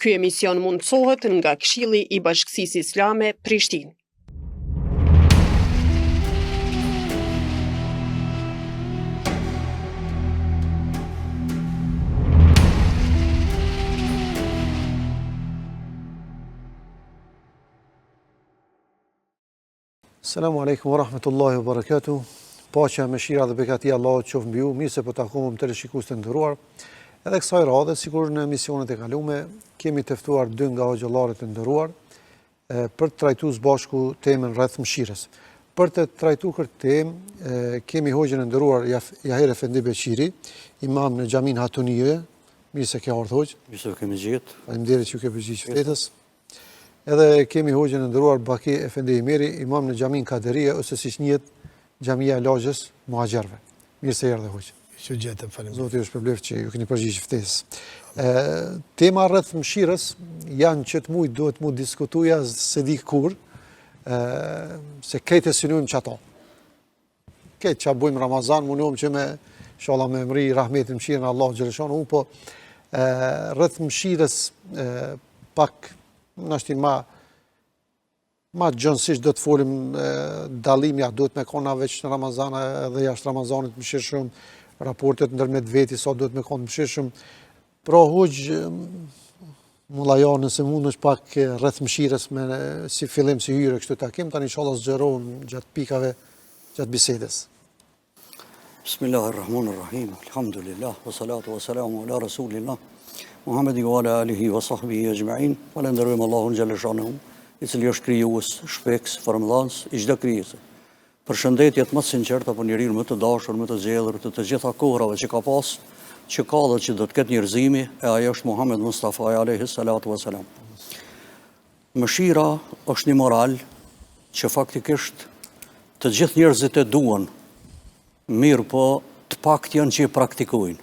Ky emision mundësohet nga Këshilli i Bashkësisë Islame Prishtinë. Selamu alejkum wa rahmetullahi wa barakatuh. Paqja, mëshira dhe begatia e Allahut qoftë mbi ju, mirë se po takohemi teleshikues të nderuar. Edhe kësaj radhe, sikur në emisionet e kalume, kemi të ftuar dy nga hoxhallarët e nderuar për të trajtu së bashku temën rreth mëshirës. Për të trajtu këtë temë, kemi hoxhën e nderuar Jahir Efendi Beqiri, imam në xhaminë Hatunije. Mirë se ke ardhur hoxhë. Mirë se ju kemi gjetë. Faleminderit që iu ke përgjigjur ftesës. Edhe kemi hoxhën e nderuar Baki Efendi Imeri, imam në xhaminë Kaderie ose siç njihet xhamia e lagjes Muhaxherëve. Mirë se erdhe hoxhë. Mirë se ju gjetëm, faleminderit. Zoti ju shpërbleftë që iu keni përgjigjur ftesës. Tema rreth mëshirës janë që të mujt duhet mu diskutu ja s'e di kur, se krejt e synojmë qato. Krejt çka bojmë Ramazan, mundohem që me, inshallah me mrri rahmetin mëshirën e Allahut xheleshanuhu, po rreth mëshirës pak, nashti ma, ma gjanësisht do të folim dallimi, a duhet me konë veç në Ramazan edhe jashtë Ramazanit mëshirshëm, raportet ndërmjet veti, sa duhet me konë mëshirshëm, Pra hoxhë, Mullaja nëse mundesh pak rreth mëshirës me si fillim si hyrje kështu takim, tani inshallah zgjerohem gjatë pikave gjatë bisedës. Bismillahirrahmanirrahim. Alhamdulillah wa salatu wa salamu ala rasulillah. Muhammedi wa ala alihi wa sahbihi ejma'in. Falënderojmë Allahun xhaleshanuhu, i cili është krijues, shpikës, formëdhënës i çdo krijese. Përshëndetjet më të sinqerta për njeriun më të dashur, më të zgjedhur të të gjitha kohërave që ka pas, që ka dhe që do të ketë njerëzimi, e ai është Muhammed Mustafa alayhi salatu wasalam. Mëshira është një moral që faktikisht të gjithë njerëzit e duan, mirëpo të paktë janë që e praktikojnë.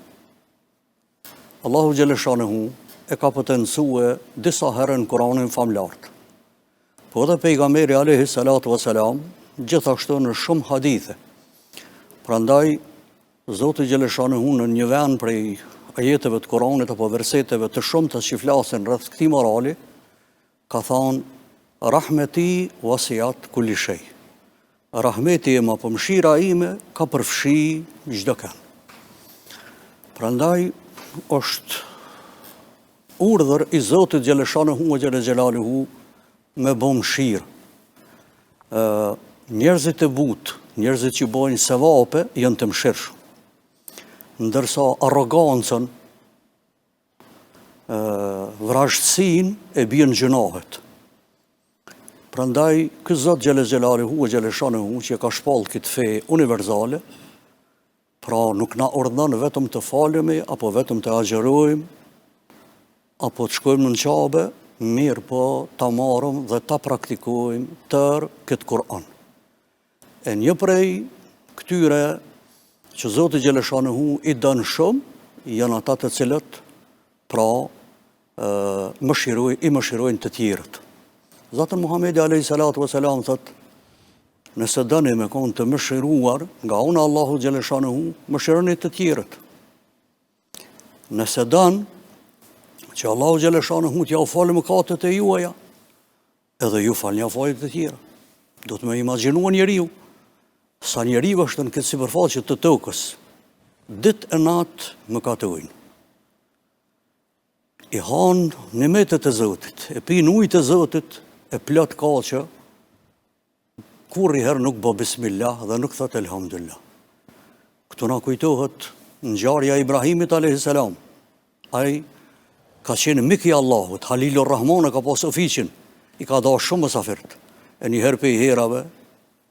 Allahu xheleshanuhu e ka potencue disa herë në Kuranin famëlartë. Po edhe pejgamberi alayhi salatu wasalam gjithashtu në shumë hadithe. Prandaj Zoti xheleshanuhu në një vend prej ajeteve të Kuranit apo verseteve të shumta që flasin rreth këtij morali, Ka thanë, Rahmeti wasiat kulli shej. Rahmeti im apo mëshira ime ka përfshi çdo kënd. Prandaj është urdhër i Zotit xheleshanuhu ve xhele xhelaluhu me bo mëshirë. Ë njerëzit e butë, njerëzit që bojnë sevape janë të mëshirshëm. Ndërsa arrogancën vrazhdësinë e bien gjynahet. Prandaj, ky Zot xhele xhelaluhu ve xheleshanuhu që e ka shpallë këtë fe universale, pra nuk na urdhnon vetëm të falemi, apo vetëm të agjërojmë, apo të shkojmë në Qabe, mirëpo ta marrim dhe ta praktikojmë tërë këtë Kur'an. E një prej këtyre që Zoti xheleshanuhu i don shumë, janë ata të cilët pra mëshiroj, i mëshirojnë të tjerët. Zaten Muhammedi a.s. thotë, nëse doni me konë të mëshiruar nga ana e Allahut xheleshanuhu, mëshironi të tjerët. Nëse don që Allahu xheleshanuhu t'jau falë mëkatet e juaja, Edhe ju falnjau fajet të tjerëve. Duhet me imagjinua njeriu, sa njeri është në këtë sipërfaqe të tokës, ditë e natë mëkatojnë. I hanë nimetet e Zotit, e pinë ujët e Zotit, e plot ka që Kurrnjëherë nuk bo bismillah dhe nuk thotë elhamdulillah. Këtu na kujtohet ngjarja e Ibrahimit alayhis salam. Ai ka qenë mik i Allahut, Halilur Rahman e ka pas ofiqin, i ka dashtë shumë mësafirt. E një herë prej herave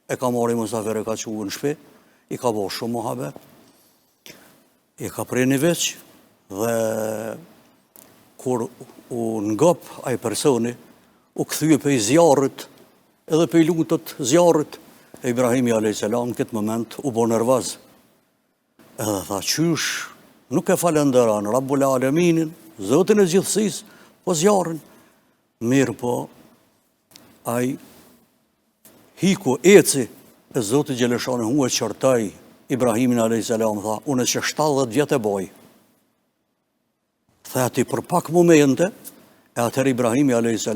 e ka marrë mësafir e ka çu në shpi, i ka bo shumë muhabet. I ka pre një viç dhe kur u ngop ai personi, u kthye prej zjarrit, edhe po i lutet zjarrit, e Ibrahimi a.s. në këtë moment u bo nervoz. Edhe tha, qysh, nuk e falënderon Rabbul Aleminin, Zotin e gjithësisë, po zjarrin. Mirëpo, ai hiku eci e Zoti xheleshanuhu e qortoi Ibrahimin a.s. tha, unë që 70 vjet e boj. Tha ti për pak momente, E atëherë Ibrahimi a.s.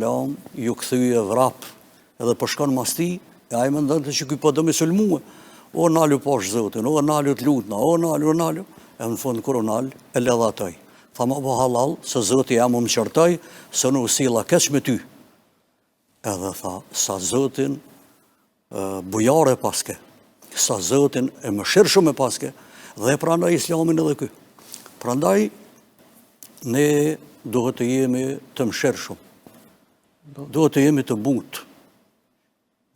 ju kthye vrap edhe po shkon mas tij, e ai mendonte që ky po do me sulmue. O nalu pash zotin, o nalu të lutna, o nalu, o nalu. E në fund kur u nal, e ledhatoi. Tha ma bo hallall, se zoti jem më qortoi, se unë u silla keq me ty. Edhe tha, sa zotin bujar e paske, sa zotin e mëshirshëm e paske, dhe e pranoi islamin edhe ky. Prandaj, ne duhet të jemi të mëshirshëm, duhet të jemi të butë,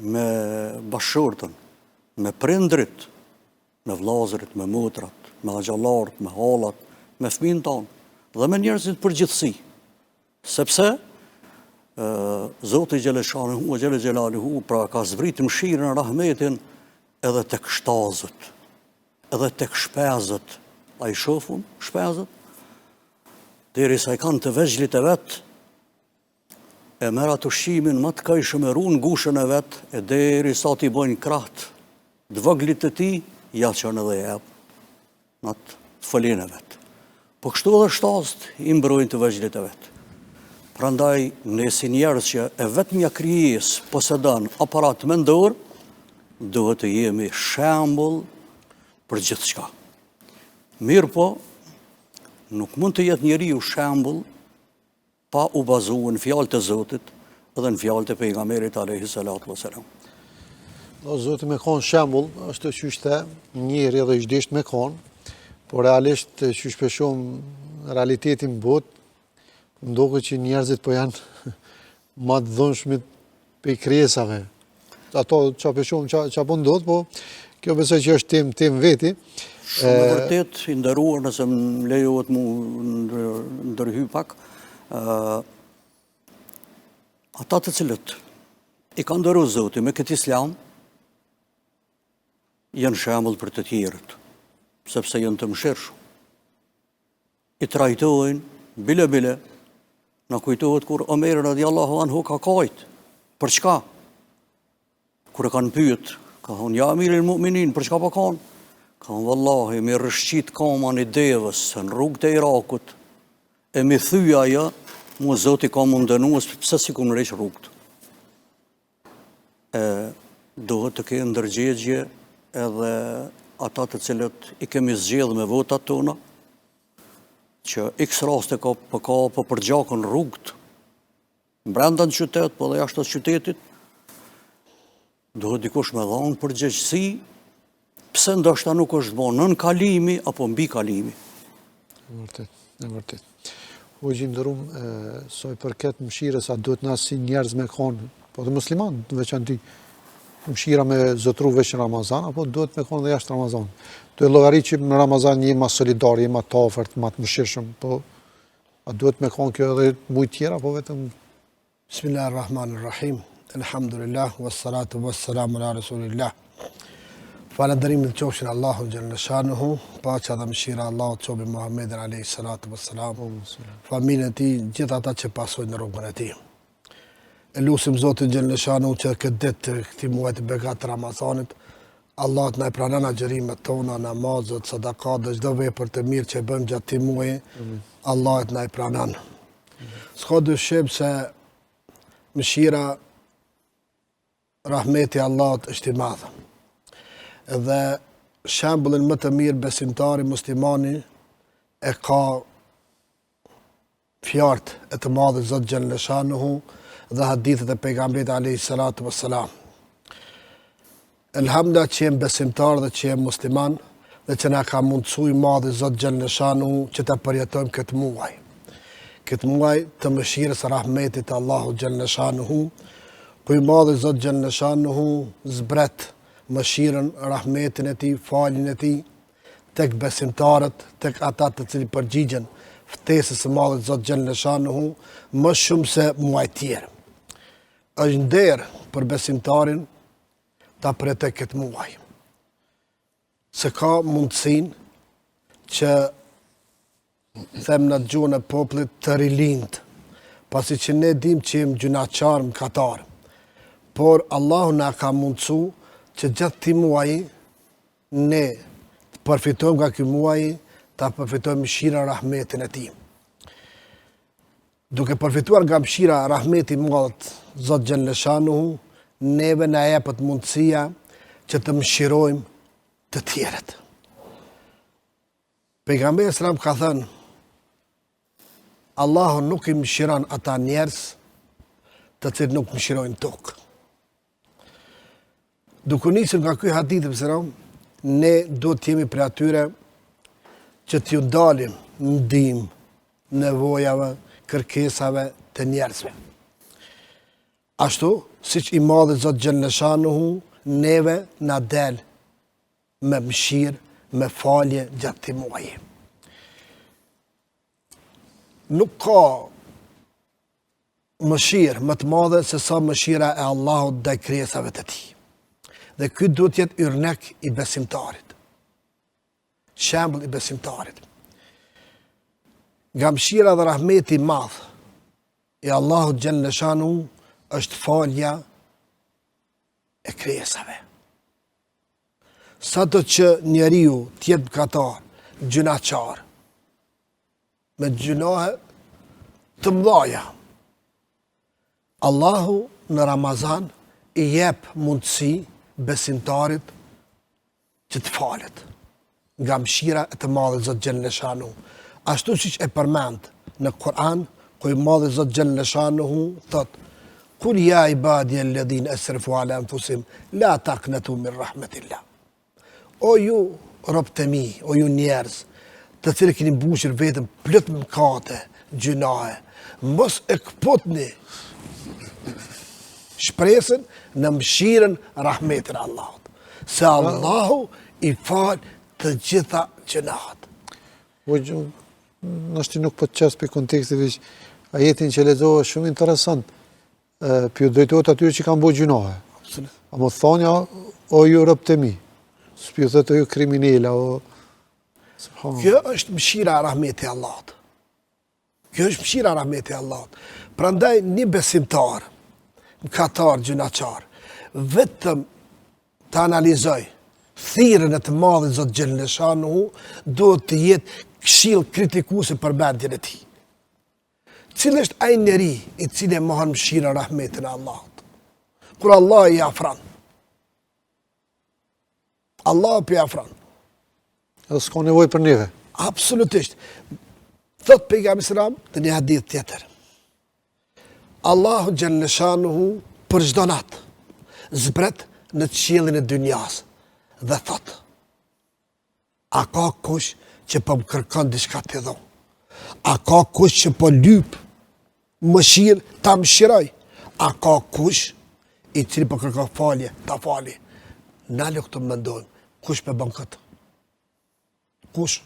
me bashkëshorten, me prindrit, me vllazërit, me motrat, me axhallarët, me hallat, me fëmijën tonë, dhe me njerëzit përgjithësi. Sepse, Zoti xheleshanuhu, xhele xhelaluhu, pra ka zbrit mëshirën, rahmetin, edhe tek shtazët, edhe tek shpezët, a i shofun shpezët, derisa i kanë të vegjlit e vet, e merr atë ushqimin më të këndshëm e run n'gushën e vet, e derisa t'i bojnë kraht të voglit të tij, ja çon edhe jep. Në atë folenë e vet. Po kështu edhe shtazët i mbrojnë të vegjlit e vet. Prandaj, ne si njerëz që e vetmja krijesë posedon aparat mendor, duhet të jemi shembull për gjithçka. Mirëpo, nuk mund të jetë njeriu shembull pa u bazuar në fjalët e Zotit dhe në fjalët e pejgamberit alayhi salatu wasalam. Do Zoti me kon shembull, ashtu qysh the, njeri edhe ish desht me kon, por realisht qysh po shohim realitetin në botë, m'doket që njerëzit po janë ma të dhunshmit prej krijesave. Ato ça po shohim, ça, ça po ndodh, po kjo besoj që është temë temë veti. Shumë e vërtetë, i nderuar, nëse më lejohet mu ndërhy pak, ata të cilët i ka nderu Zoti me këtë islam, janë shembull për të tjerët, sepse janë të mëshirshëm. I trajtojnë, bile bile, na kujtohet kur Omeri radiallahu anhu ka kajt, për çka? Kur e kanë pyet, ka thonë, ja emiril mu'minin, për çka po kan? Ka thonë, vallahi, m'i rrëshqit kama një devës në rrugët e Irakut, e m'i thy ajo, mu zoti ka mu m'dënu, pse s'i kom ndreq rrugët. E, duhet të kenë ndërgjegje edhe ata të cilët i kemi zgjedhë me votat tona, që x raste ka po ka po përgjaken rrugët, brenda në qytet, po dhe jashtë qytetit, duhet dikush me dhanë përgjegjësi, pse ndoshta nuk është bo nënkalimi apo mbikalimi. E vërtet, e vërtet. Hoxhë i nderum, sa i përket mëshirës, a duhet na si njerëz me konë, po dhe musliman, në veçanti, mëshira me zotru veç në Ramazan, apo duhet me konë dhe jashtë Ramazan. Tu e llogarit që në Ramazan jemi ma solidar, jemi ma të afërt, ma të mëshirshëm, po a duhet me konë kjo edhe mujt tjera, apo vetëm Bismillah ar-Rahman ar-Rahim, Elhamdulillah, wassalatu wassalamu ala Rasulillah. Falënderimet qofshin Allahut xhelleshanuhu, paqja dhe mëshira e Allahut qoftë mbi Muhammedin alayhi salatu wassalam, familjen e tij, gjithë ata që pasojnë në rrugën e tij. E lusim Zotin xhelleshanuhu që këtë ditë të këtij muaji të begatë të Ramazanit, Allah të na i pranon agjërimet tona, namazet, sadakat dhe çdo vepër të mirë që e bëjmë gjatë këtij muaji, Allah të na i pranon. S'ka dyshim se mëshira rahmeti i Allahut është i madh. Dhe shembullin më të mirë besimtari muslimani e ka fjalët e të madhit Zot xhelleshanuhu dhe hadithet e pejgamberit alayhi salatu wassalam. Elhamdulillah që jem besimtar dhe që jem musliman dhe që na ka mundësu i madhi Zot xhelleshanuhu që ta përjetojmë këtë muaj. Këtë muaj të mëshirës rahmetit të Allahut xhelleshanuhu, ku i madhi Zot xhelleshanuhu zbret mëshirën, rahmetin e tij, faljen e tij, tek besimtarët, tek ata të cilët përgjigjen ftesës së madhit Zot xhelleshanuhu, më shumë se muajt tjerë. Është nder për besimtarin ta përjetojë këtë muaj. Se ka mundësinë që them në gjuhën e popullit të rilindë, pasi që ne dim që jemi gjynahqarë mëkatarë. Por Allahu na ka mundësu që gjatë këtij muaji ne të përfitojmë nga ky muaj, ta përfitojmë mëshirën rahmetin e tij. Duke përfituar nga mëshira rahmeti i madhit Zot xhelleshanuhu, neve na jepet mundësia që të mëshirojmë të tjerët. Pejgamberi selam ka thënë, Allahu nuk i mëshiron ata njerëz të cilët nuk mëshirojnë n'tokë. Duke nisur nga ky hadith selam, ne duhet të jemi prej atyre që t'ju dalim në ndihmë nevojave, kërkesave të njerëzve. Ashtu, siç i madhi Zot xhelleshanuhu, neve na del me mëshirë, me falje gjatë këtij muaji. Nuk ka mëshirë më të madhe se sa mëshira e Allahut ndaj krijesave të tij. Dhe ky duhet të jetë yrnek i besimtarit. Shembull i besimtarit. Nga mëshira dhe rahmeti i madh i Allahut xhelleshanuhu është falja e krijesave. Sado që njeriu të jetë mëkatar, gjynahqar, me gjynahe të mdhaja. Allahu në Ramazan i jep mundësi besimtarit që të falet nga mëshira e të madhit Zot xhelleshanuhu. Ashtu siç e përmend në Kur'an, ku i madhi Zot xhelleshanuhu thotë Kul ja ibadi alladhina asrafu ala anfusihim la taqnatu min rahmetillah. O ju robët e mi, o ju njerëz, të cilët keni mbushur veten plot mëkate, gjynahe, mos e këputni shpresën në mëshirën rahmetin e Allahut. Se Allahu i fal të gjitha gjynahet. Po, ndoshta nuk po të qes prej kontekstit, veç ajetin që lexove shumë interesant, Po ju drejtohet atyre që kanë bo gjynahe. Ama thonë, o ju robët e mi, s'po ju thotë o ju kriminela, o... Kjo është mëshira e rahmeti Allahut. Kjo është mëshira e rahmeti Allahut. Prandaj një besimtar, mëkatar, gjynahqar, vetëm të analizojë thirrjen e të madhit Zot xhelleshanuhu, duhet të jetë këshillë kritikuese për mendjen e tij. Cili është ai njeri i cili e mohon mëshirën rahmetin e Allahut? Kur Allah i afron. Allah po i afron. Edhe s'ka nevojë për neve. Absolutisht. Thot pejgamberi selam në një hadith tjetër. Allahu xhelleshanuhu për çdo natë zbret në qiellin e dynjas dhe thot A ka kush që po më kërkon diçka t'i dhon? A ka kush që po lyp mëshirë ta mëshiroj? A ka kush i cili po kërkon falje ta fali? Nalu këtu mendojmë, kush po bën këtë? Kush?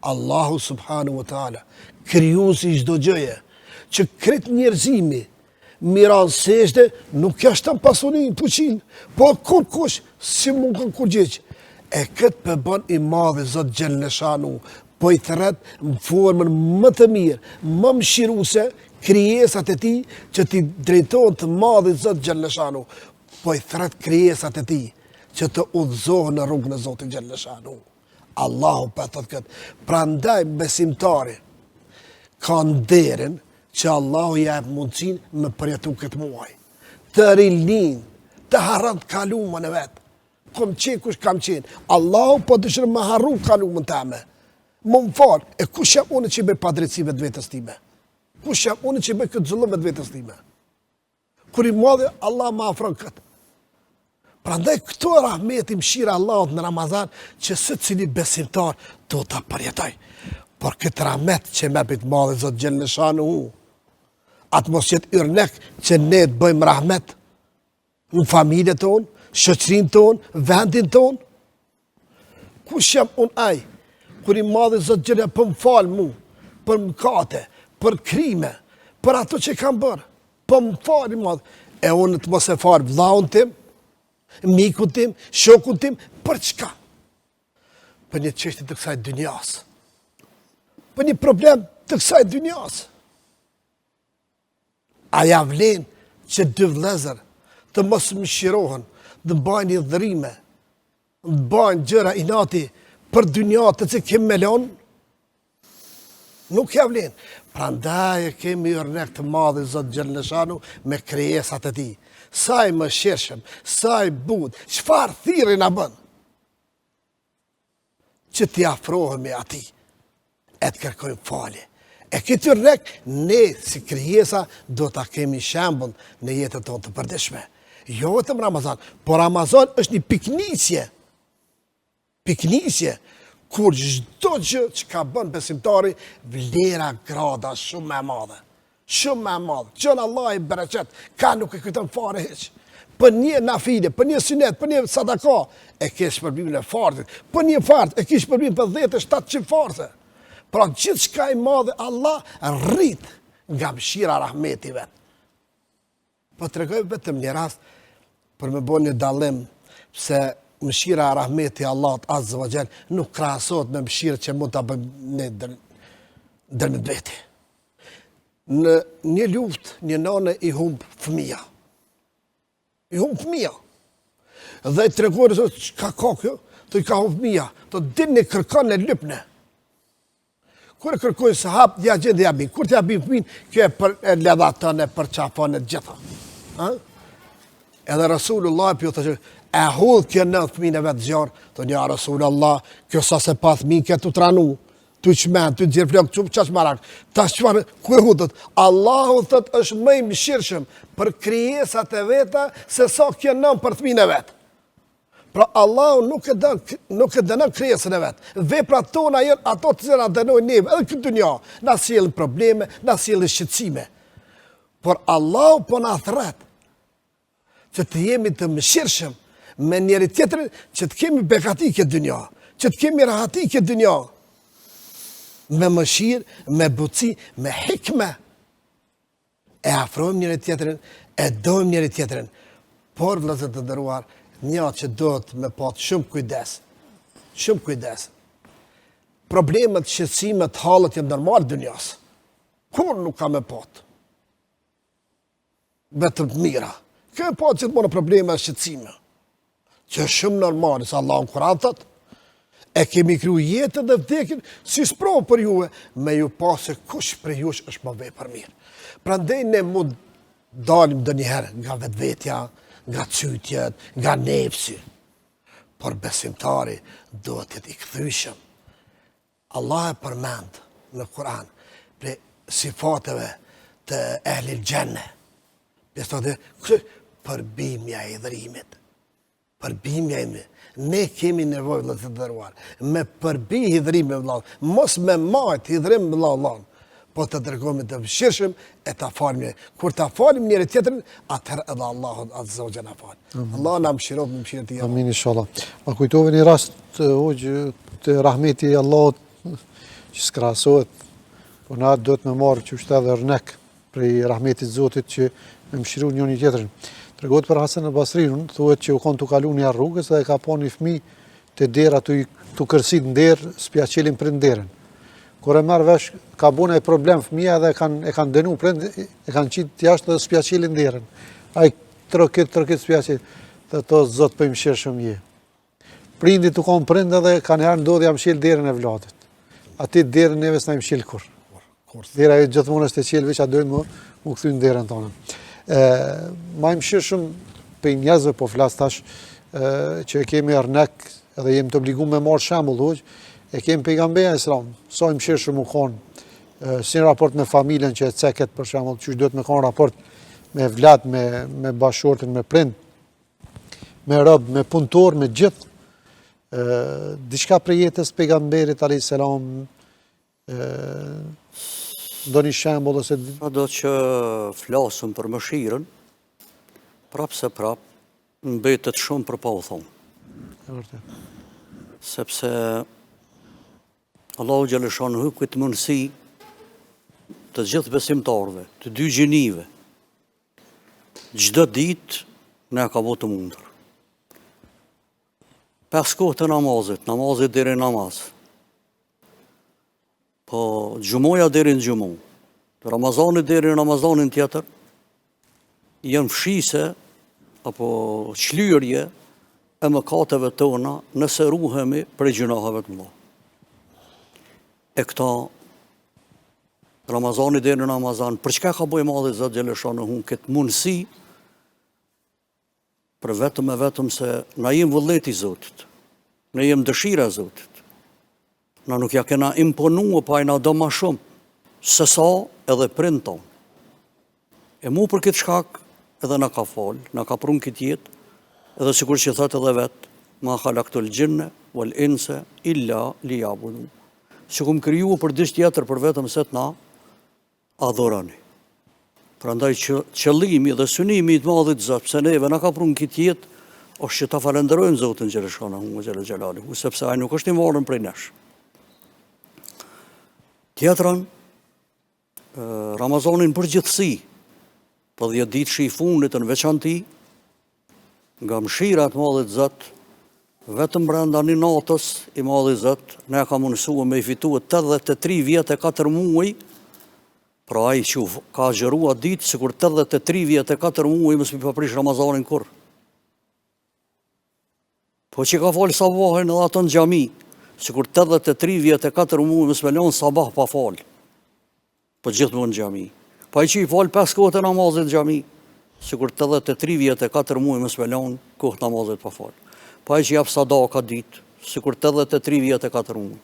Allahu subhanahu wa ta'ala, krijuesi i çdo gjëje, që krejt njerëzimi Me i ra n'sexhde, nuk ja shton pasuninë, fuqinë, po kurkush, s'i mungon kurgjë. E këtë po e bon i madhi Zot xhelleshanuhu, po i thërret në formën më të mirë, më mëshiruese, krijesat e tij, që t'i drejtohen të madhit Zot xhelleshanuhu, po i thërret krijesat e tij, që të udhëzohen në rrugën e Zotit xhelleshanuhu. Allahu po e thotë këtë. Prandaj besimtari ka nderin që Allahu ia jep mundësinë me përjetu këtë muaj. Të rilind, të harron të kalumën e vet. Kom qenë kush kam qenë. Allahu po dëshiron me harru kalumën teme. Me më falë, e kush jam unë që i bëj padrejtësi vetvetes time? Kush jam unë që i bëj këtë zullum vetvetes time? Kur i madhi Allah ma afron këtë. Prandaj këto rahmeti mëshira e Allahut në Ramazan që secili besimtar do ta përjetojë. Por këtë rahmet që merr prej të madhit Zot xhelleshanuhu, atë mos jetë yrnek që ne të bëjmë rahmet në familje tonë, shoqërinë tonë, vendin tonë. Kush jam unë ai, kur i madhi Zot xhelle po më fal mu, për mëkate, për krime, për ato që kam bërë, po më fal i madhi, e unë të mos e fal vllaun tim, mikun tim, shokun tim, për çka? Për një çështje të kësaj dynjas. Për një problem të kësaj dynjas. A ja vlen që dy vëllezër të mos mëshirohen, të mbajnë hidhërime, të mbajnë gjëra inati për dynja të cilën kem me lon? Nuk ja vlen. Prandaj e kemi örnek të madhin Zot xhelleshanuhu me krijesat e tij. Sa i mëshirshëm, sa i butë, çfarë thirrje na bën? Që t'i afrohemi atij e të kërkojmë falje. E këtë örnek ne si krijesa do ta kemi shembull në jetën tonë të përditshme. Jo vetëm Ramazan, por Ramazan është një pikënisje Pikënisje, kur çdo gjë që ka bën besimtari, vlera grada shumë më e madhe. Shumë më e madhe. Çon Allahu bereqet, ka nuk e kujton fare hiç. Për një nafile, për një synet, për një sadaka, e ke shpërblimin e farzit. Për një farz, e ke shpërblimin për 10 e 700 farze. Pra gjithçka i madhi Allah rrit nga mëshira rahmeti vet. Po tregoj vetëm një rast për me bo një dallim se mëshira e rahmeti i Allahut azze ve xhel nuk krahasohet me mëshirën që mund ta bëjmë ne ndërmjet veti. Në një luftë, një nane i humb fëmija. I humb fëmija. Dhe i tregojnë se çka ka kjo, të i ka humb fëmija, të dilni kërkone lypne. Kur e kërkojnë sahabët, ja gjejnë dhe ja bin. Kur t'ja bin fëmin, kjo e, për, e ledhaton, e përqafon e gjitha. Ha? Edhe Rasulullah e pyet, e hudh kjo nënë fëmin e vet n'zjarr, thonë ja Rasulullah, kjo sa s'e pa fëmin, ke tu tranu, tu çmen, tu nxjerr flokë, tu qaq marak. Tash çfarë, ku e hudh? Allahu thot është më i mëshirshëm për krijesat e veta se sa kjo nënë për fëmin e vet. Pra Allahu nuk e dën, nuk e dënon krijesën e vet. Veprat tona janë ato të cilat na dënojnë neve, edhe këtë dynja, na sjellin probleme, na sjellin shqetësime. Por Allahu po na thërret që të jemi të mëshirshëm me njëri tjetrin, që të kemi begati këtë dynja, që të kemi rahati këtë dynja. Me mëshirë, me butësi, me hikme. E afrojmë njëri tjetrin, e dojmë njëri tjetrin. Por vëllezër të nderuar, një që duhet me pat shumë kujdes. Shumë kujdes. Problemet, shqetësimet, hallet janë normal dynjas. Kur nuk ka me pat? Vetëm të mira. Ke me pat gjithmonë probleme e shqetësime. Që është shumë normale, se Allahu në Kur'an thotë, e kemi kriju jetën dhe vdekjen si sprovë për juve, me ju pa se kush prej jush është më vepërmirë. Prandaj ne mund dalim ndonjëherë nga vetvetja, nga cytjet, nga nefsi. Por besimtari duhet të jetë i kthyshëm. Allah e përmend në Kur'an prej sifateve të ehlil xhenne. Pjesë të përbimja e hidhrimit. Përbimja e hidhrimit. Ne kemi nevojë vëllezër të nderuar me përbi hidhrimin vëlla, mos me majt hidhrim vëlla vëlla. Po të tregohemi të mëshirshëm e ta falim. Kur ta falim njëri tjetrin, atëherë edhe Allahu azza wa jalla na fal. Allah na mëshiroftë me mëshirën e tij. Amin inshallah. Ma kujtove një rast hoxhë të rahmeti i Allahut që s'krahasohet, po na duhet me marrë që është edhe örnek prej rahmetit Zotit që me mëshiru njëri tjetrin. Tregohet për Hasan el Basriun, thuhet që u konë tu kalu një rrugës dhe e ka pa një fëmi te dera tu, tu kërsit në derë, s'pja çelin prind derën. Kur e merr vesh, ka bo naj problem fëmija dhe e kanë e kanë dënu prind, e kanë qitë jashtë dhe s'pja çelin derën. Ai trokit, trokit s'pja çelin. Thotë o Zot po i mëshirshëm je. Prindi tu konë prind edhe kanjëherë ndodh ja mshel derën evladit. Aty derën neve s'na e mshel kurrë. Dera e gjithmonë është e çelë, veç a dojmë me u kthy në derën tonë. E, ma i mëshirshëm prej njerëzve po flas tash, e, që e kemi örnek edhe jemi të obligu me marrë shembull, hoxhë, e kemi pejgamberin alejhi selam, sa i mëshirshëm u konë, si në raport me familjen që e ceket për shembull, qysh duhet me konë raport me evlad, me, me bashkëshortin, me prind, me rob, me punëtor, me gjithë, diçka prej jetës pejgamberit alejhi selam, ndonjë shembull ose... Sado që flasëm për mëshirën, prapë se prapë, mbetet shumë për pa u thonë. E vërtet. Sepse Allahu xheleshanuhu këtë mundësi të gjithë besimtarëve, të dy gjinive, çdo ditë na e ka bo të mundur. Pesë kohë të namazit, namazit deri namaz. Po, xhumaja deri në xhuma, Ramazanit deri në Ramazanin tjetër, janë fshise apo shlyerje e mëkateve tona nëse ruhemi prej gjynaheve të mëdha. E këta. Ramazani deri në Ramazan, për çka ka bo i madhi Zot xheleshanuhu këtë mundësi, për vetëm e vetëm se na jem vullneti i Zotit, na jem dëshira e Zotit, na nuk ja kena imponu, po ai na do ma shumë, se sa edhe prindt tonë. E mu për këtë shkak edhe na ka falë, na ka pru në këtë jetë, edhe sikur që thotë edhe vetë, ma halaktul xhinne, wal inse, illa li jabudun. S'ju kom kriju për diç tjetër për vetëm se të na adhuroni. Prandaj që qëllimi dhe synimi i të madhit Zot, pse neve na ka pru në këtë jetë, është që ta falenderojmë Zotin xheleshanuhu, xhele xhelaluhu, sepse ai nuk është i varun prej nesh. Tjetrën, Ramazanin përgjithësi, po dhjetëditëshi i fundit në veçanti, nga mëshira e të madhit Zot, vetëm brenda një natës i madhi Zot, na ka mundësua me i fitu 83 vjet e 4 muaj, pra ai që ka agjëru atë ditë, sikur 83 vjet e 4 muaj, mos me pa prish Ramazanin kurrë. Po që ka falë sabahin edhe ato në xhami, sikur 83 vjet e 4 muaj mos me lënë sabah pa falë. Po gjithmonë në xhami. Po ai që i fal pesë kohët e namazit në xhami, sikur 83 vjet e 4 muaj mos me lënë kohët e namazit pa falë. Po ai që jap sadaka atë ditë, sikur 83 vjet e 4 muaj.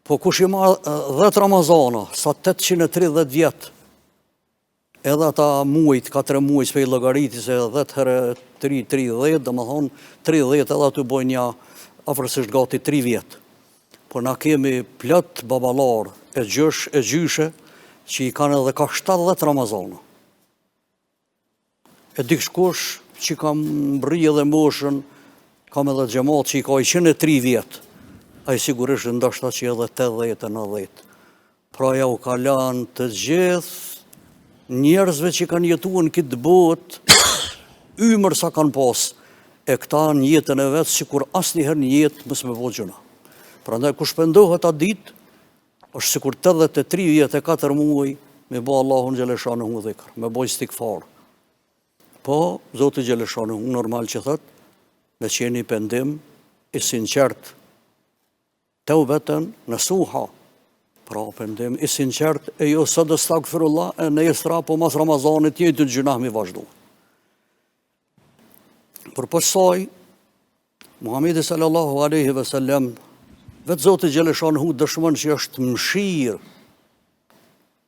Po kush i marr 10 Ramazana, sa 830 vjet, Edhe ata muajt, ka tre muaj s'pe i llogariti se 10 herë 3, 30, domethonë, 30 edhe aty bojnë nja afërsisht gati 3 vjet. Po na kemi plot baballarë e gjysh e gjyshe që i kanë edhe ka 70 Ramazana. E dikush që ka mbrri edhe moshën, kam edhe xhemat që i ka 103 vjet, ai sigurisht ndoshta që edhe 80 e 90. Pra ja u ka lanë të gjithë njerëzve që kanë jetu në këtë botë, ymër sa kanë pas, e këta në jetën e vet, sikur asnjëherë në jetë mos me bo gjynah. Prandaj, kush pendohet atë ditë, është sikur 83 vjet e 4 muaj me bo Allahun xheleshanuhu dhikr, me bo istigfar. Po, Zoti xheleshanuhu normal që thot, me qenë një pendim i sinqert, teubeten nesuha, pra pendim i sinqert, e jo sot estagfirullah, e nesra, po mas Ramazanit, njëjtin gjynah me vazhdu. Përpos saj, Muhamedi sallallahu alaihi wasallam vetë Zoti xheleshanuhu dëshmon që është mëshirë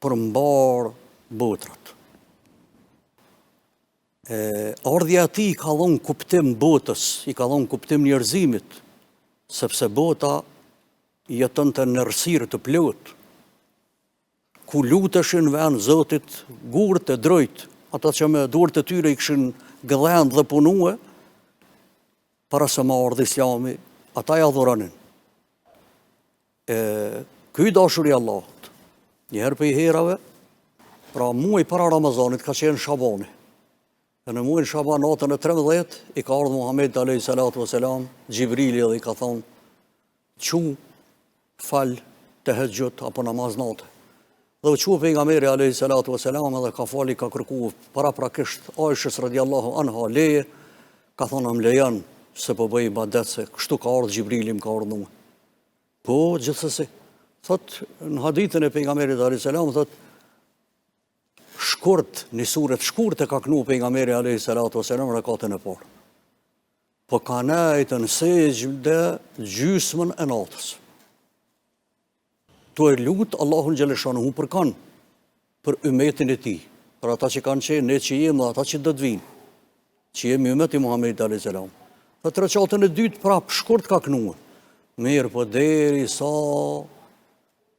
për mbarë botrat. E, ardhja e tij i ka dhonë kuptim botës, i ka dhonë kuptim njerëzimit, sepse bota jetonte në errësirë të plotë, ku luteshin n'vend Zotit gurët e drujt, ata që me duart e tyre i kishin gdhend dhe punue, para se me ardhë islami, ata i adhuronin. E, ky i dashuri i Allahut, një herë prej herave, pra muaj para Ramazanit ka qenë Shabani. E në muajin Shaban natën e 13, i ka ardhë Muhammedit alejhi salatu ve selam, Xhibrili dhe i ka thonë, Çu, fal tehexhud apo namaz nate. Dhe u çu pejgamberi alejhi salatu ve selam edhe ka fal i ka kërku paraprakisht Aishës radiallahu anha leje, ka thonë a më lejon se po bëj ibadet se kështu ka ardhë Xhibrili më ka urdhnu. Po, gjithsesi, thot në hadithin e pejgamberit alejhi selam, thot shkurt, një sure të shkurt e ka knu pejgamberi alejhi salatu ve selam rekatin e parë. Po ka nejtë në sexhde gjysmën e natës. Tu e lutë Allahun xheleshanuhu për kanë, për ymetin e tij, për ata që kanë qenë, ne që jemi dhe ata që do të vinë, që jemi ymet i Muhammedit a.s. Dhe te rekatin e dytë prapë, shkurt ka knue. Mirëpo derisa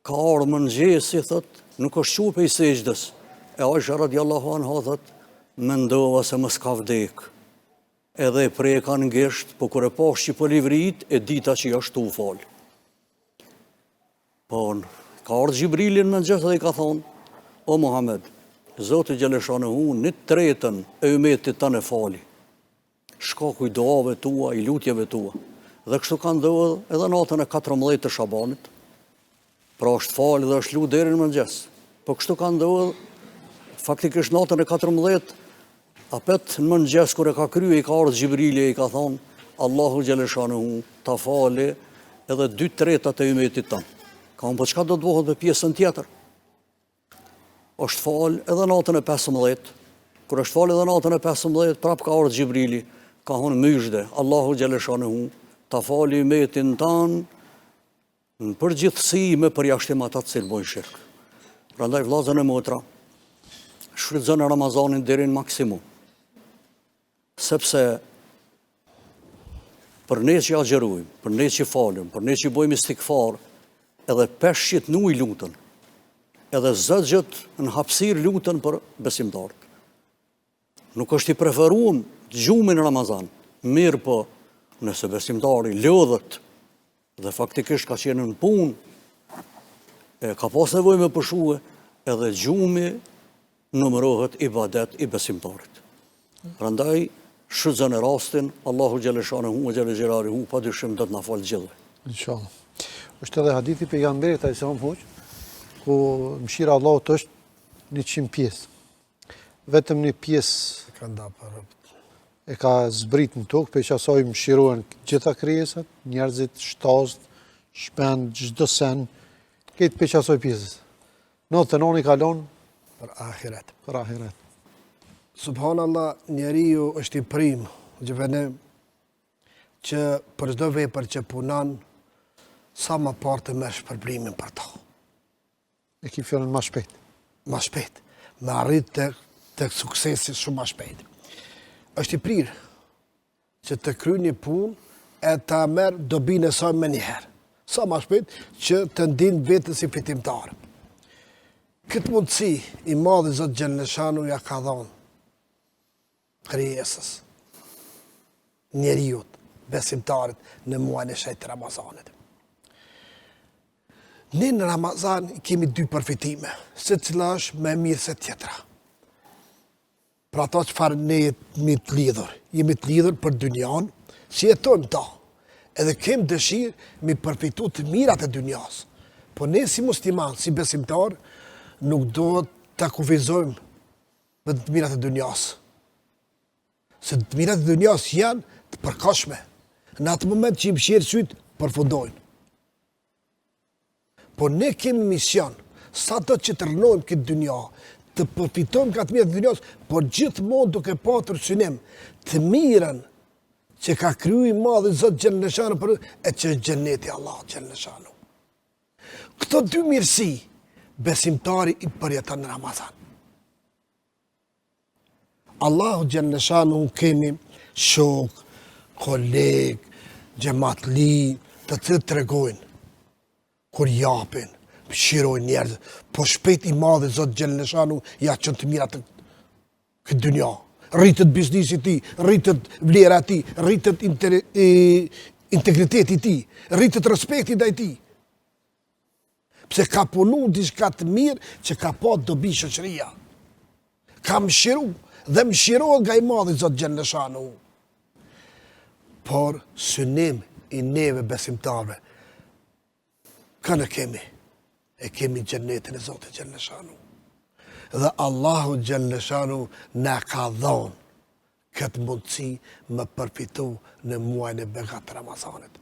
ka ardhë mëngjesi, thot, nuk është çu pej sexhdes. E Aisha radiallahu anha, thot, mendova se mos ka vdekë. Edhe e preka në gisht, po kur e pashë që po livrit, e dita që është tu u falë. Po, ka ardhë Xhibrili në mëngjes dhe i ka thonë, o Muhammed, Zoti xheleshanuhu një tretën e ymetit tënd e fali, shkaku i duave tua, i lutjeve tua. Dhe kështu ka ndodhë edhe natën e 14 të Shabanit, Pra është falë dhe është lutë deri në mëngjes. Po kështu ka ndodhë, faktikisht natën e 14, apet në mëngjes kur e ka krye i ka ardhë Xhibrili e i ka thonë, Allahu xheleshanuhu ta fali edhe dy tretat e ymetit tënd. Ka thonë, po çka do të bëhet me pjesën tjetër? Është falë edhe natën e 15, kur është falë edhe natën e 15, prapë ka ardhë Xhibrili, ka thonë myzhde, Allahu xheleshanuhu, ta fali ymetin tanë, në përgjithësi me përjashtim ata të cilët bojnë shirk. Prandaj vllazën e motra, shfrytëzone Ramazanin deri në maksimum. Sepse për ne që agjërojmë, për ne që falëm, për ne që bojmë istigfar, edhe peshqit në ujë luten, edhe zogjtë në hapësirë luten për besimtarët. Nuk është i preferuem gjumi në Ramazan, mirëpo nëse besimtari lodhet dhe faktikisht ka qenë në punë, e ka pas nevojë me pushue, edhe gjumi numërohet ibadet i besimtarit. Prandaj, shfrytëzone rastin, Allahu xheleshanuhu ve xhele xhelaluhu, pa dyshim do të na falë gjithëve. Inshallah. Është edhe hadithi i pejgamberit alejhi selam hoxhë, ku mëshira e Allahut është 100 pjesë. Vetëm një pjesë e ka nda për robt. E ka zbrit në tokë, prej qasaj mëshirohen gjitha krijesat, njerëzit, shtazët, shpend, çdo sen, krejt prej qasaj pjesës. 99 i ka lon për ahiret. Për ahiret. Subhanallah, njeriu është i prim, gjithë që për çdo vepër që punon, sa ma parë të merr shpërblimin për to. E ki fjalën ma shpejt. Ma shpejt. Me arrit te, te suksesi shumë ma shpejt. është i prirë, që të kryjë një punë e ta merr dobinë e saj menjëherë. Sa ma shpejt që të ndin veten si fitimtar. Këtë mundësi i madhi Zot xheleshanuhu ja ka dhonë krijesës, njeriut, besimtarit në muajin e shejtë të Ramazanit. Ne në Ramazan kemi dy përfitime, secila është më e mirë se tjetra. Për ato çfarë ne jemi të lidhur, jemi të lidhur për dynjanë, si jetojmë ta, edhe kem dëshirë mi përfitu të mirat e dynjas. Po ne si musliman, si besimtar, nuk duhet ta kufizojmë vetëm të mirat e dynjas. Se të mirat e dynjas janë të përkohshme. Në atë moment që i mshel sytë, përfundojnë. Por ne kemi mision, sado që të rrnojmë këtë dynja, të përfitojmë nga të mirat e dynjas, por gjithmonë duke patur synim të mirën që ka kriju i madhi Zot xheleshanuhu për e që është xheneti i Allahut xheleshanuhu. Këto dy mirësi, besimtari i përjeton në Ramazan. Allahu xheleshanuhu kemi shok, koleg, xhematli, të cilët tregojnë, kur japin, mëshirojnë njerëz, po shpejt i madhi Zot xheleshanuhu, ja çon të mirat në këtë dynja. Rritet biznisi i tij, rritet vlera e tij, rritet integriteti i tij, rritet respekti ndaj tij. Pse ka punu diçka të mirë që ka pa dobi shoqëria. Ka mëshiru dhe mëshirohet nga i madhi Zot xheleshanuhu. Por synim i neve besimtarve, kënë kemi, e kemi xhenetin e Zotit xheleshanuhu. Dhe Allahu xheleshanuhu na ka dhonë këtë mundësi me përfitu në muajin e begatë të Ramazanit.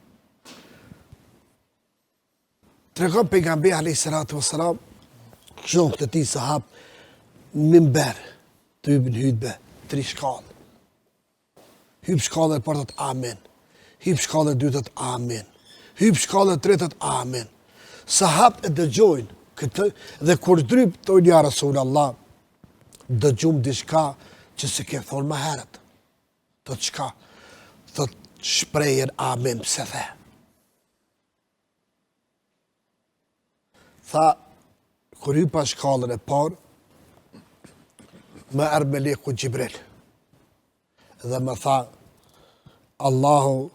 Tregon pejgamberi alayhi salatu wassalam, shokët e tij sahab në minber tu hyp në hutbe, tri shkallë. Hyp shkallën e parë thot amin. Hyp shkallën e dytë thot amin. Hyp shkallën e tretë thot amin. Sahabët e dëgjojnë këtë dhe kur zdryp thonë ja Rasul Allah, dëgjum diçka që s'e ke thonë më herët. Thot çka? Thot shprehjen amin pse the. Tha, kur hypa shkallën e parë, më erdh meleku Xhibril. Dhe më tha, Allahu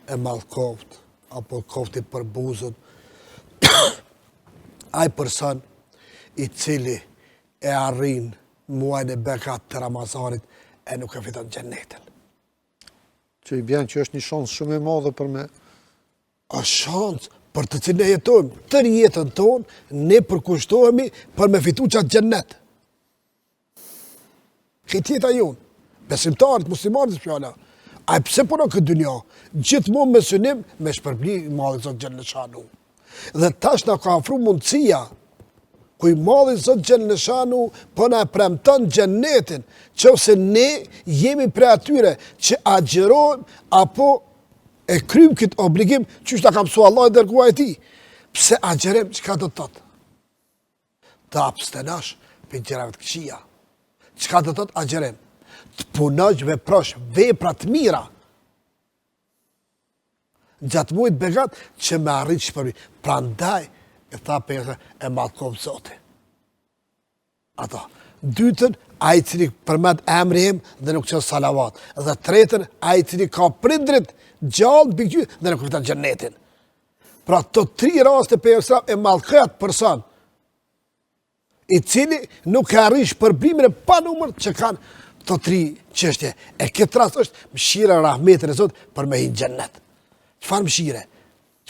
e mallkoft, apo koft i përbuzun, ai person i cili e arrin muajin e begatë të Ramazanit e nuk e fiton xhenetin. Që i bjen që është një shans shumë e madhe për me... Është shans për të cilin ne jetojmë, tërë jetën tonë, ne përkushtohemi për me fitu qatë xhenet. Krejt jeta jonë, besimtarët, muslimanët, fjala, ai pse punon këtë dynja, gjithmonë me synim, me shpërbly i madhi Zot xheleshanuhu. Dhe tash na ka afru mundësia, Ku i madhi Zot xhelleshanuhu po na premton xhennetin, qoftë se ne jemi prej atyre që agjërojmë apo e kryjmë këtë obligim qysh na ka mësu Allahu i dërguari i tij. Pse agjërim, çka do të thotë? Të abstenosh prej gjërave të këqija. Çka do të thotë agjërim? Të punosh, veprosh vepra të mira. Gjatë mujit begat që me arrit shpërblim. Prandaj, e tha pejgamberi, e mallkoftë Zoti. Ato. Dytën, ai i cili përmend emri im dhe nuk çon salavat. Dhe tretën, ai i cili ka prindrit gjallë mbikëqyr dhe nuk fiton xhennetin. Pra të tri raste pejgamberi e mallkoi atë person i cili nuk e arrin shpërblimin e panumërt që kanë këto tri çështje. E këtë rast është mëshira rahmetin e Zotit për me hi n'xhennet. Çfarë mëshire?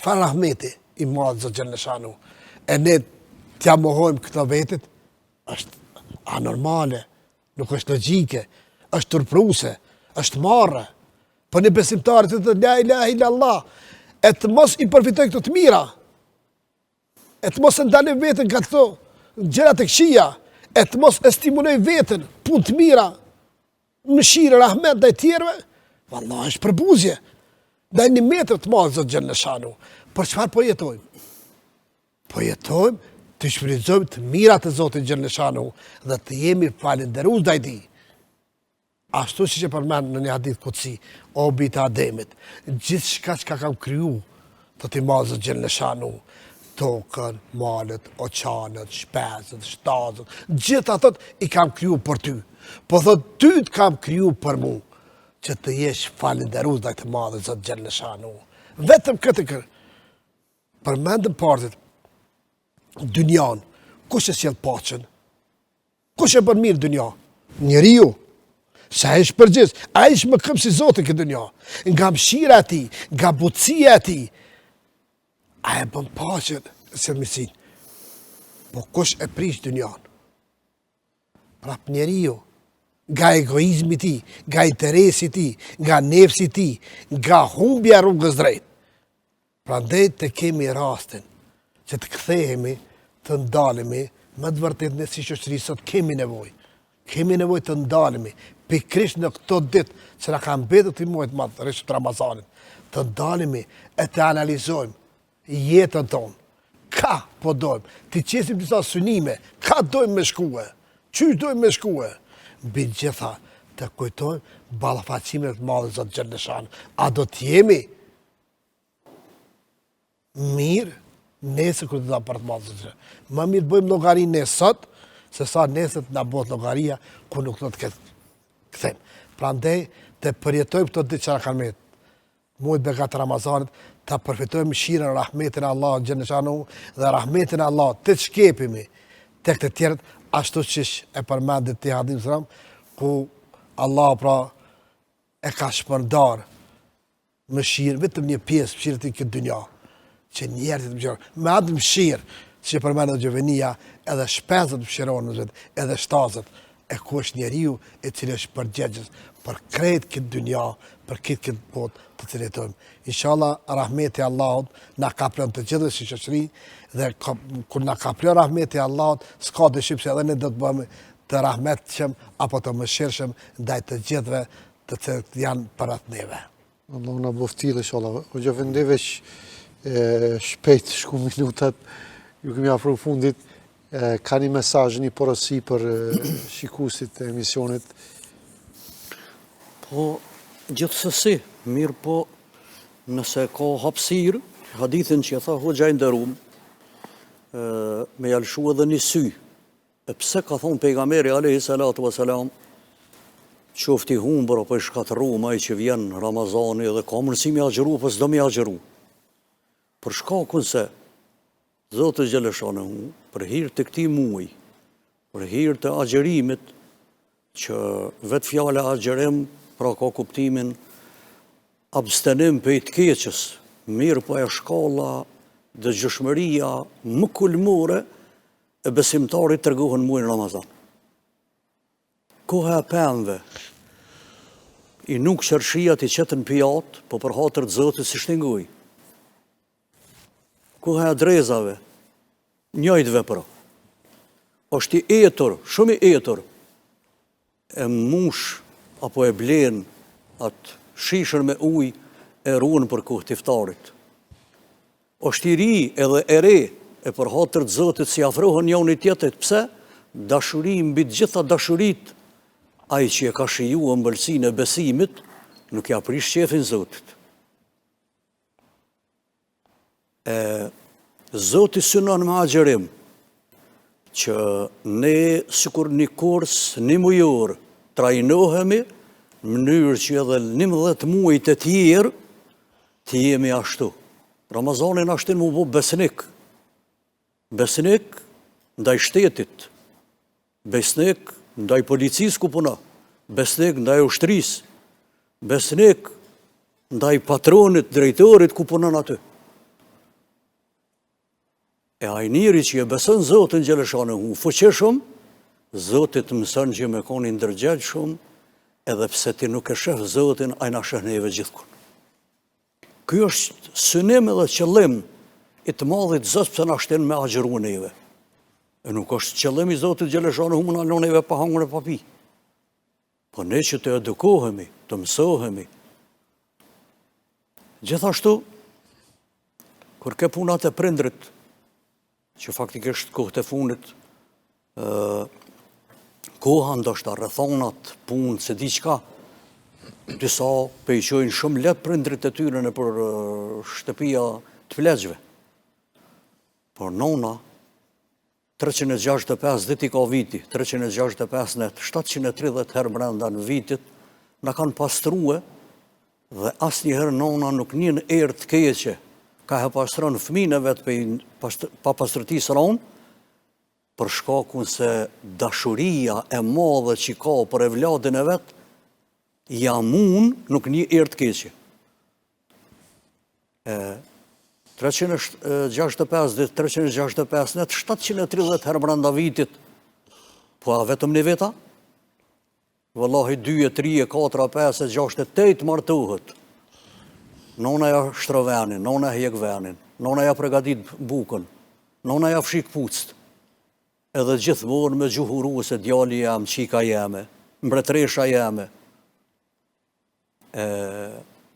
Çfarë rahmeti i madh Zot xhelleshanuhu? E ne t'ja mohojmë këto vetit, është anormale, nuk është logjike, është turpruse, është marre. Për një besimtar të thotë la ilaha illallah, e të mos i përfitoj këto të mira, e të mos e ndaloj veten nga këto gjëra të këqija, e të mos e stimuloj veten punë të mira, mëshirë, rahmet ndaj tjerëve, vallahi është përbuzje. Ndaj nimeteve të madh Zot xhelleshanuhu. Për çfarë po jetojmë? Po jetojmë të shfrytëzojmë të mirat e Zotit xhelleshanuhu dhe të jemi falënderues ndaj tij. Ashtu siç e përmend në një hadith kudsi, o bijtë e Ademit, gjithçka çka kam kriju, thotë i madhi Zot xhelleshanuhu, tokën, malet, oqeanet, shpezët, shtazët, gjitha thot i kam kriju për ty. Po thot ty të kam kriju për mu, që të jesh falënderues ndaj të madhit Zot xhelleshanuhu. Vetëm këtë kër. Përmendëm partit, dynjan, kush e sjell paqen? Kush e bën mirë dynja? Njeriu. Se ai është përgjegjës, ai është mëkëmbësi i Zotit këtë dynja. Nga mëshira e tij, nga butësia e tij, ai e bën paqen, sjell mirësinë. Po kush e prish dynjan? Prap njeriu, nga egoizmi i tij, nga interesi i tij, nga nefsi i tij, nga humbja e rrugës drejt. Prandaj të kemi rastin që të kthehemi, të ndalemi, me të vërtetë ne si shoqëri sot kemi nevojë. Kemi nevojë të ndalemi, pikërisht në këto ditë që na kanë mbetur të muajit të madhërishëm të Ramazanit, të ndalemi e të analizojmë jetën tonë. Ka po dojmë, t'i qesim disa synime, ka dojmë me shkue, qysh dojmë me shkue, mbi gjitha të kujtojmë ballafaqimin e të madhit Zot xhelleshanuhu. A do të jemi mirë nesër kur të dalim para të madhit Zot. Më mirë të bëjmë llogari ne sot, se sa nesër të na bëhet llogaria ku nuk do të ketë kthim. Prandaj të përjetojmë këto ditë që na kanë mbetë. Muajt begat të Ramazanit, ta përfitojmë mëshirën, rahmetin e Allahut xhelleshanuhu dhe rahmetin e Allahut të shkepimi tek të tjerët ashtu siç e përmendët ti hadithin ku Allahu pra e ka shpërndarë mëshirë, vetëm një pjesë mëshirë të këtë dynja, që njerëzit mëshirë, me atë mëshirë, që e përmend edhe Xhevenia, edhe shpezët mëshirohen në zëtë, edhe shtazët, e ku është njeriu i cili është përgjegjës për krejt këtë dynja, për krejt këtë botë të cilën jetojmë. Inshallah, rahmeti i Allahut na kaplon të gjithëve si shoqëri dhe kur na kaplon rahmeti i Allahut, s'ka dyshim se edhe ne do të bëhemi të rahmetshëm apo të mëshirshëm ndaj të gjithëve të cilët janë përreth neve. Allahu na bëftë të tillë, inshallah. Hoxhë efendi veç shpejt shku minutat, ju kemi afru fundit, ka një mesazh, një porosi për shikusit e emisionit. Po, gjithsesi, mirëpo, nëse ka hapësirë, hadithin që e tha hoxha i nderum, me ja lëshu edhe një sy, E pse ka thonë pejgamberi alejhi salatu ve selam, qoftë i humbur apo i shkatërrum ai që vjen Ramazani dhe ka mundësi me agjëru apo s'do me agjëru. Për shkakun se Zoti xheleshanuhu për hir të këtij muaji, për hir të agjërimit që vetë fjala agjërim pra ka kuptimin abstenim prej të keqes, mirëpo ajo shkalla dëgjueshmëria më kulmore e besimtarit tregohen në muajin Ramazan. Koha e pemëve, i nuk qershiat i qet n'pijatë, po për hatër të Zotit s'i ngujë. Koha e drezave, njëjtë vepro. Është i etur, shumë i etur, e mush apo e blen atë shishën me ujë e ruan për kohë të iftarit. Është i ri edhe e re, e për hatër të Zotit s'i afrohen njoni tjetrit, pse? Dashuri mbi të gjitha dashuritë, ai që e ka shiju ëmbëlsinë e besimit, nuk ia prish qefin Zotit. E Zoti synon me agjërim që ne sikur një kurs një mujor trajnohemi në mënyrë që edhe 11 muajt e tjerë të jemi ashtu. Ramazani na shtin m'u bo besnik. Besnik ndaj shtetit, besnik ndaj policisë ku punon, besnik ndaj ushtrisë, besnik ndaj patronit, drejtorit ku punon aty. E ai njeri që e beson Zotin xheleshanuhu fuqishëm, Zoti të mëson që me kon i ndërgjegjshëm, edhe pse ti nuk e sheh Zotin, ai na sheh neve gjithkun. Ky është synim edhe qëllim i të madhit Zot pse na shtin me agjëru neve. E nuk është qëllim i Zotit xheleshanuhu me na lon neve pa hangër e pa pi. Po ne që të edukohemi, të mësohemi. Gjithashtu, kur ke puna te prindrit, që faktikisht kohët e fundit, koha ndoshta rrethonat, punë, s'e di çka, disa pe i çojnë shumë lehtë prindrit e tyre nëpër shtëpia të pleqve. Por nona, 365 ditë i ka viti, 365 net, 730 herë brenda në vitit, na kanë pastrue Dhe asnjëherë nona nuk njen erë të keqe, ka e pastron fëmijën e vet pej papastërtisë ronë, për shkakun se dashuria e madhe që ka për evladin e vet, ja mun nuk njen erë të keqe. E 365 ditë, 365 net, 730 herë brenda vitit, po a vetëm një veta? Vallahi dy e tri e katra e pesë e gjashtë e tetë martohet. Nona ja shtro venin, nona e hjek venin, nona ja pregadit bukën, nona ja fshi këpucët. Edhe gjithmonë me gjuhë uruese djali jem, çika jeme, mbretëresha jeme. E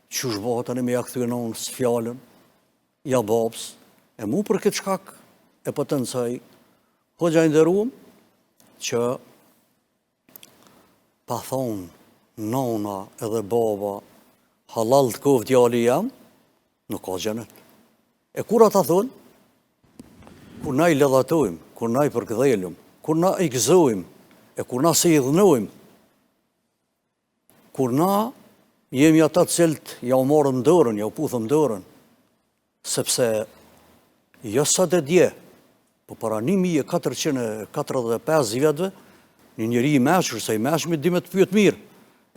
qysh bëhet tani me ja kthy nonës fjalën, ja babës, e mu për këtë shkak e potencoj hoxha i nderuam që Pa thonë nona edhe baba hallall të koftë djali jem, nuk ka xhenet. E kur ata thonë, kur na i ledhatojmë, kur na i përkëdhelim, kur na i gëzojmë, e kur na s'i idhnojmë, kur na jemi ata të cilët jau marrim dorën, jau puthëm dorën, Sepse jo sot e dje, po para 1445 vjetëve, një njeri i meçur, se i meçmi di me të pyet mirë,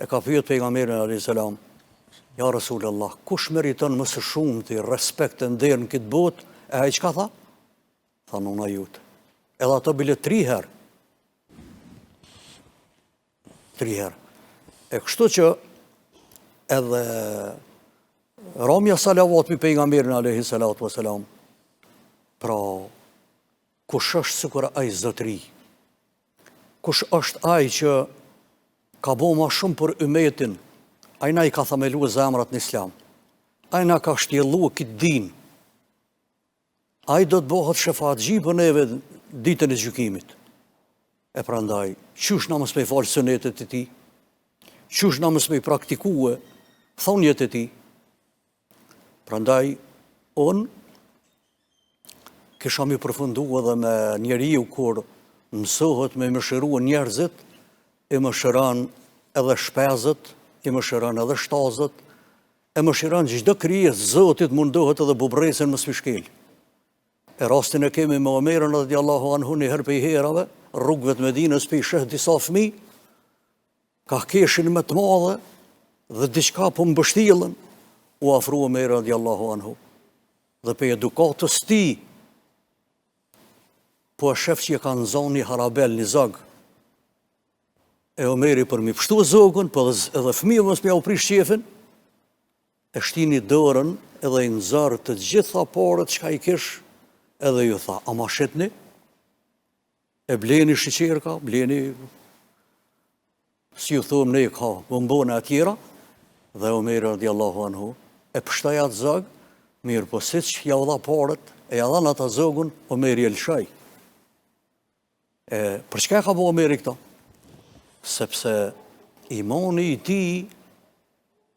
e ka pyet pejgamberin alayhis salam, ja Rasulullah, kush meriton më së shumti respekt e nder në këtë botë? E ai çka tha? Tha nona jote. Edhe ato bile tri herë. Tri herë. E kështu që edhe ramja salavat mbi pejgamberin alayhi salatu wasalam. Pra kush është sikur ai zotëri? Kush është ai që ka bo ma shumë për ymetin? Ai na i ka themelu zemrat në islam. Ai na ka shtjellu këtë din. Ai do të bëhet shefatxhi për neve ditën e gjykimit. E prandaj, qysh na mos me i falë sunetet e tij? Qysh na mos me i praktikue thonjet e tij? Prandaj, unë kisha mi përfundu edhe me njeriu kur mësohet me mëshiru njerëzit, i mëshiron edhe shpezët, i mëshiron edhe shtazët, E mëshiron çdo krijesë Zotit mundohet edhe bubrrecin mos mi shkel. E rastin e kemi me Omerin radiallahu anhu një herë pej herave, rrugëve të Medinës pej sheh disa fëmi, ka keshin me të madhe dhe diçka po mbështillen, u afru Omeri radiallahu anhu. Dhe pej edukatës tij, po e shef që e ka nzonë një harabel, një zog, E Omeri për mi pështu zogun, po edhe fëmijëve mos me jau prish qefin, e shtini dorën edhe i nxori të gjitha paret çka i kish, edhe ju tha, a ma shitni? E bleni sheqerka, bleni si ju thomë ne ka bombona e tjera, dhe Omeri radiallahu anhu, e pështoi atë zog, mirëpo siç jau dha paret, e ja dhanë ata zogun, Omeri e lëshoi. E, për çka e ka bo Omeri këto? Sepse imani i tij,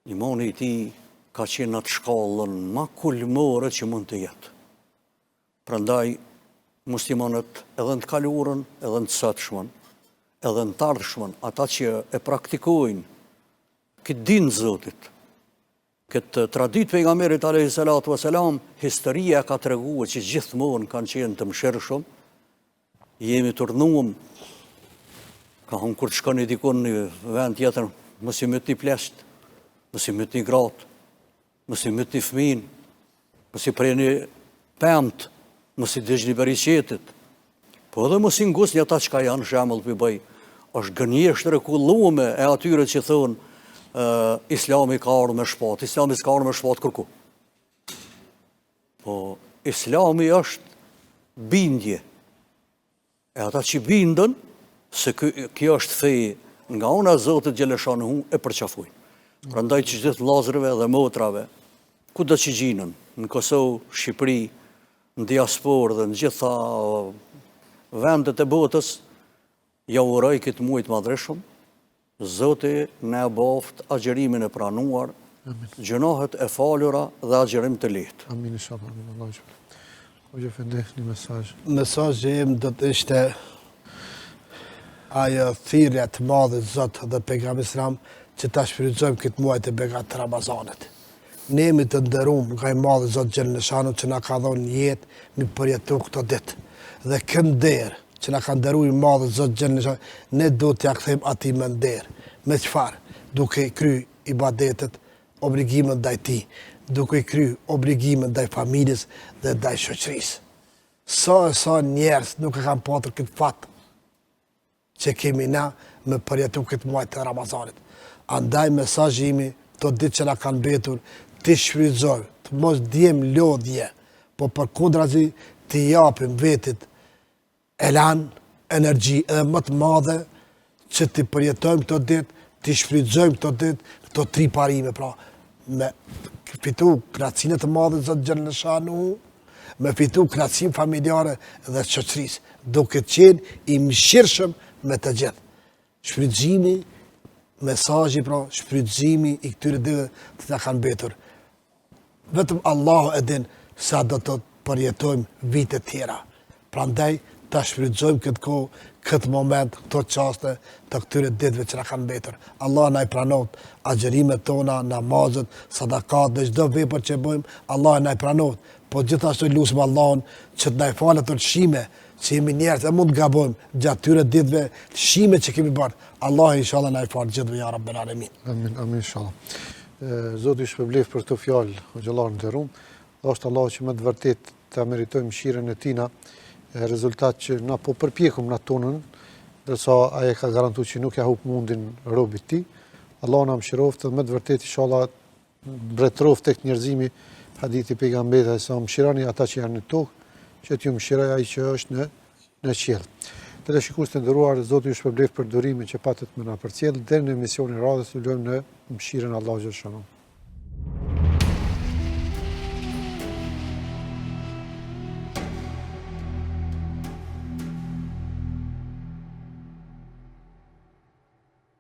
imani i tij ka qenë në atë shkallën ma kulmore që mund të jetë. Prandaj, muslimanët edhe në të kaluarën, edhe në të sotshmën, edhe në të ardhshmën, ata që e praktikojnë këtë din të Zotit, këtë traditë pejgamberit alayhi salatu wasalam, historia ka treguar që gjithmonë kanë qenë të mëshirshëm, jemi të urdhnuam, ka thonë kur të shkoni dikun në vend tjetër, mos i mytni pleqt, mos i mytni gratë, Mos i mytni fëmin, mos i preni pemët, mos i digjni bereqetet, po edhe mos i ngucni ata çka janë shembull po i bëj, është gënjeshtër e kullume e atyre që thonë Islami ka ardhë me shpatë, Islami s'ka ardhë me shpatë kërku. Po, Islami është bindje, E ata që binden se kjo është fe nga ana e Zotit xheleshanuhu e përqafojnë. Prandaj që gjithë vllazërve dhe motrave, kudo që gjinen, në Kosovë, Shqipëri, në diasporë dhe në gjitha vendet e botës, ja uroj këtë muaj të madhërishëm, Zoti na e boftë agjërimin e pranuar, gjynahet e falura dhe agjërim të lehtë. Amin inshallah, amin Allahu ju shpërbleftë. Hoxhë efendi, një mesazh. Mesazhi im do të ishte ajo thirrja të madhit Zot dhe pejgamberit selam që ta shfrytëzojmë këtë muaj të begatë të Ramazanit. Ne jemi të nderum nga i madhi Zot xheleshanuhu që na ka dhonë jetë mi përjetu këto ditë. Dhe këtë nder që na ka nderu i madhi Zot xheleshanuhu, ne duhet t'ia kthejmë atij me nder. Me çfarë? Duke i kry ibadetet, obligimet ndaj tij, duke i kry obligimet ndaj familjes dhe ndaj shoqërisë. Sa e sa njerëz nuk e kanë patur këtë fat që kemi na me përjetu këtë muaj të Ramazanit. Andaj mesazhi im, këto ditë që na kanë mbetur, t'i shfrytëzojmë, të mos ndjejmë lodhje, po përkundrazi t'i japim vetit elan, energji edhe më të madhe që t'i përjetojmë këto ditë, t'i shfrytëzojmë këto ditë, këto tri parime, pra, me fitu knaqsinë e të madhit Zot xheleshanuhu, me fitu knaqsinë familjare dhe shoqërisë, duke qenë i mëshirshëm me të gjithë. Shfrytëzimi, mesazhi pra, shfrytëzimi i këtyre ditëve që na kanë mbetur. Vetëm Allahu e din sa do të përjetojmë vite tjera. Prandaj, ta shfrytëzojmë këtë kohë, këtë moment, këto çaste të këtyre ditëve që na kanë mbetur. Allahu na i pranoftë agjërimet tona, namazet, sadakat dhe çdo vepër që bëjmë, Allahu na i pranoftë. Po gjithashtu lusim Allahun që të na i falë ato lëshime që jemi njerëz e mund të gabojmë gjatë këtyre ditëve, lëshime që kemi bërë. Allahu inshallah na i faltë gjithëve ja Rabbel Alemin. Amin, amin inshallah. Zoti ju shpërbleftë për këto fjalë, hoxhallarë të nderum. Dhashtë Allahu që me të vërtetë ta meritojmë mëshirën e tina, rezultat që na po përpjekum në tonën, ndërsa ai e ka garantu që nuk ja hup mundin robit tij. Allahu na mëshiroftë dhe me të vërtetë inshallah mbretëroftë tek njerëzimi hadithi i pejgamberit alejhi selam mëshironi ata që janë në tokë, që t'ju mëshirojë ai që është në në qiell. Teleshikues të nderuar, Zoti ju shpërbleftë për durimin që patët me na përcjell deri në emisionin e radhës, ju lëmë në mëshirën e Allahut xheleshanuhu.